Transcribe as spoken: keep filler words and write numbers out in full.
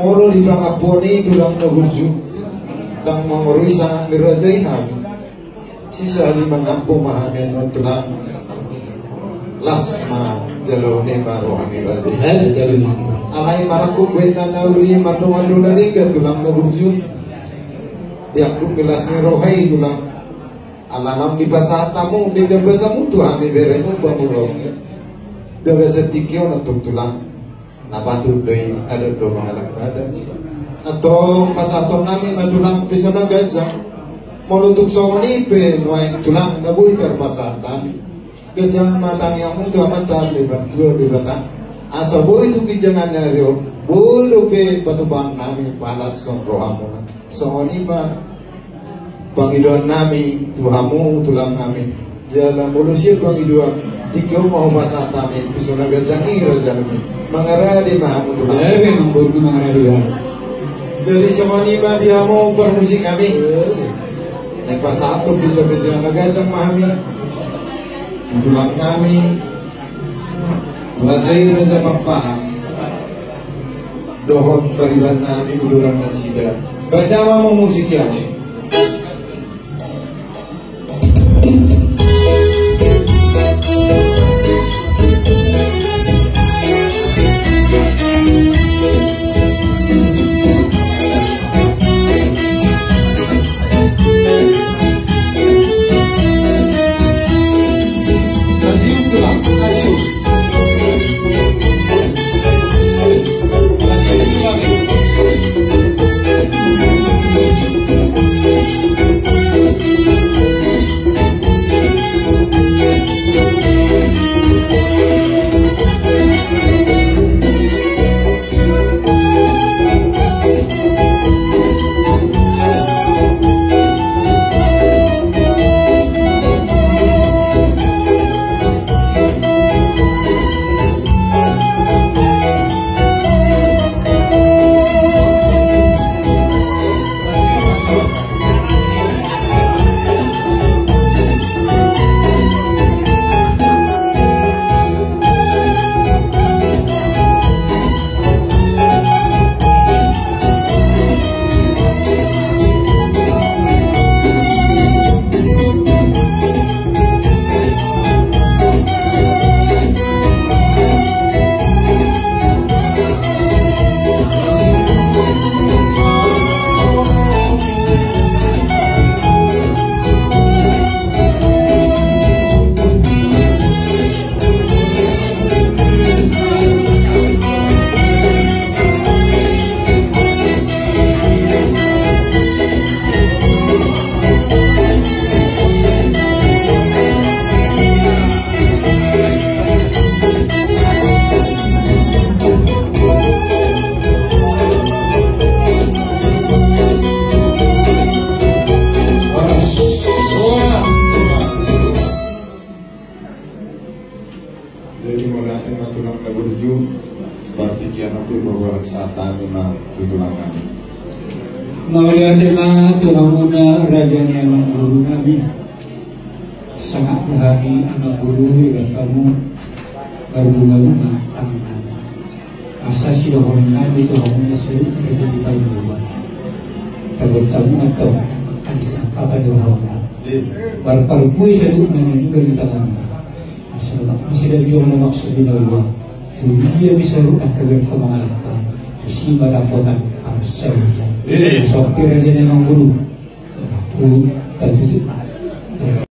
Molo di pangampuon i tulang na burju, ndang mangorui sangap ni raja i hami. Sisahali mangampu ma hami annon tulang. Las ma jaloon i ma roha ni raja i. Alai marangkup baen na nauli mandongan do na denggan tulang na burju. Diangkup ma las ni roha i tulang. Ala naung dipasahat hamu denggan basamu tu hami beremu pamoruonmu. Gabe satingki on antong tulang. Na patut do i, adat do mangalangka adat. Antong pasahaton nami ma tulang piso na ganjang. Molo tung songon i pe nuaeng tulang na boi tarpasahat hami. Ganjang ma tangiangmu tu Amanta Martua Debata. Asa boi tu ginjangan ni ari on, boi dope patupaon nami pahalashon rohamuna. Songon i ma pangidoan nami tu hamu tulang nami. Jala molo sian pangidoan, tingki on ma hupasahat hami piso na ganjang i raja nami. Mangarade ma hamu tulang. Gabe ma boru mangarade. Jadi songon i ma di hamu parmusik nami. Naeng pasahathon piso piso na ganjang ma hami. Tulang nami. Raja i raja Pakpahan. Dohot pariban nami uduran nasida. Baen damang ma musik i. Jadi mauliate ma tulang na burju, partingkian on pe pasahat hami ma tu tulang nami. Mauliate ma tu hamuna raja ni amang boru nami. Sangap do hami amang boru, iba hamu marbunga-bunga tangan nami. Asa sidohonon nami tu hamuna saluhut raja ni pamoruon. Tabuat hamu ma antong angka sinangkapan ni rohamuna. Marparbue saluhut na niula ni tanganmuna. Asa dohot muse dang jolo na maksud di na ua. Tu dia pe saluhut angka gabe mangalangka, tusi ma dapotan hamu saluhutna. Songon i raja ni amang boru. Tatutup ma.